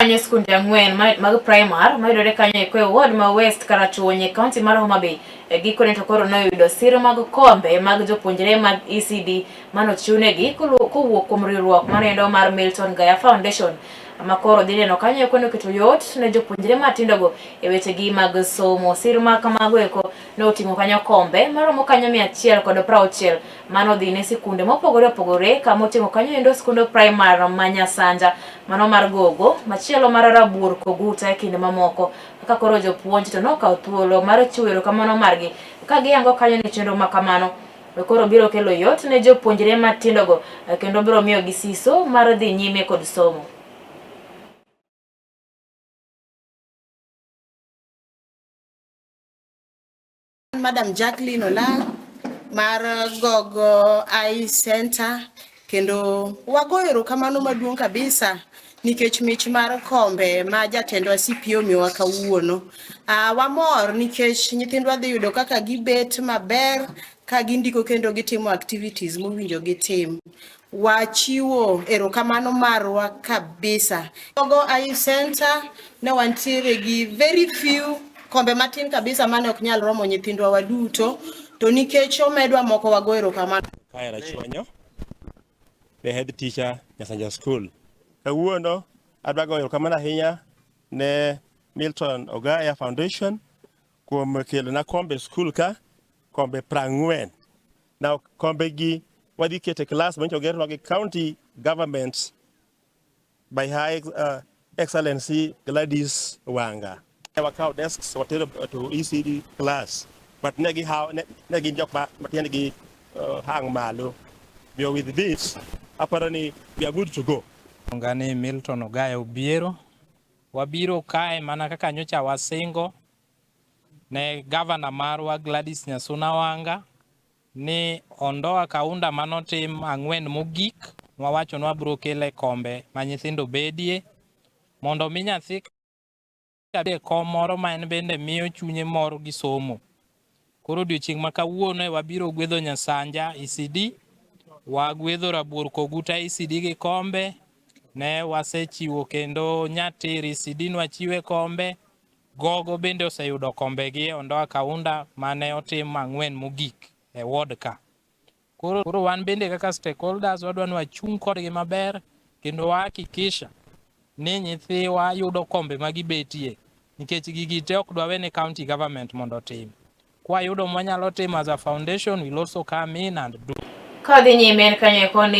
Kanyo skunde 4 mag primar mayudore kanyo eko e ward ma West Karachuonyo e kaunti mar Homa Bay gikone to koro noyudo siro mag kombe mag jopuonjre mag ECD manochiwnegi kowuok kuom riwruok manoendo mar Milton Gaya Foundation ma koro dhi neno kanyo eko noketo yot ne jopuonjre matindogo e wechegi mag somo. Siro ma kamago eko noting'o kanyo kombe maromo kanyo 160 mano dhi ne sikunde mopogore opogore kama oting'o kanyo endo skunde primar ma Nyasanja, mano mar Gogo, machielo mar Rabuor Koguta e kind mamoko. Kaka koro jopuonj to nokawo thuolo mar chiwo erokamano margi ka giyango kanyo ni chenro ma kamano koro biro kelo yot ne jopuonjre matindogo kendo biro miyogi siso mar dhi nyime kod somo. Madam Jacqueline Olang mar Gogo Eye Center kendo wagoyo erokamano maduong' kabisa nikech mich mar kombe ma jatendwa CPO omiyowa kawuono. Wamor nikech nyithindwa dhi yudo kaka gibet maber ka gindiko kendo gitimo activities mowinjo gitim. Wachiwo erokamano marwa kabisa. Gogo Eye Center ne wantiere gi very few kombe matin kabisa mane ok nyal romo nyithindwa waduto, to nikech omedwa moko wago erokamano. Kae Rachuonyo, the head teacher Nyasanja School. Kawuono adwa goyo erokamano ahinya ne Milton Ogaya Foundation kuom kelona kombe e skul ka, kombe 40. Now kombe gi wadhi keto e klas manyocha ogernwa gi county government by Her Excellency Gladys Wanga. Wakawo desks watero to ECD class, but ne gin jok ma tiendgi hang malo. Omiyo with this, aparo ni we are good to go. Luonga ni Milton Ogaya Obiero. Wabiro kae mana kaka nyocha wasingo ne gavana marwa Gladys Nyasuna Wanga ni ondoa kaunda manotim 4 mogik wawacho ni wabiro kele kombe ma nyithindo bedie mondo mi nyathi e kom moro ma en bende miyo chunye mor gi somo. Koro odiochieng' ma kawuono wabiro gwedho Nyasanja ECD, wagwedho Rabuor Koguta ECD gi kombe, ne wasechiwo kendo Nyatir ECD nwachiwe kombe, Gogo bende oseyudo kombegi e Ondoa Kaunda mane otim 4 mogik e ward ka. Koro wan bende kaka stakeholders wadwa ni wachung' kodgi maber kendo wahakikisha ni nyithiwa yudo kombe ma gibetie nikech gigi te ok dwa ne county government mondo otim. Kwayudo mwanyalo timo as a foundation, we'll also come in and do. Kadhi nyime en kanyo eko ni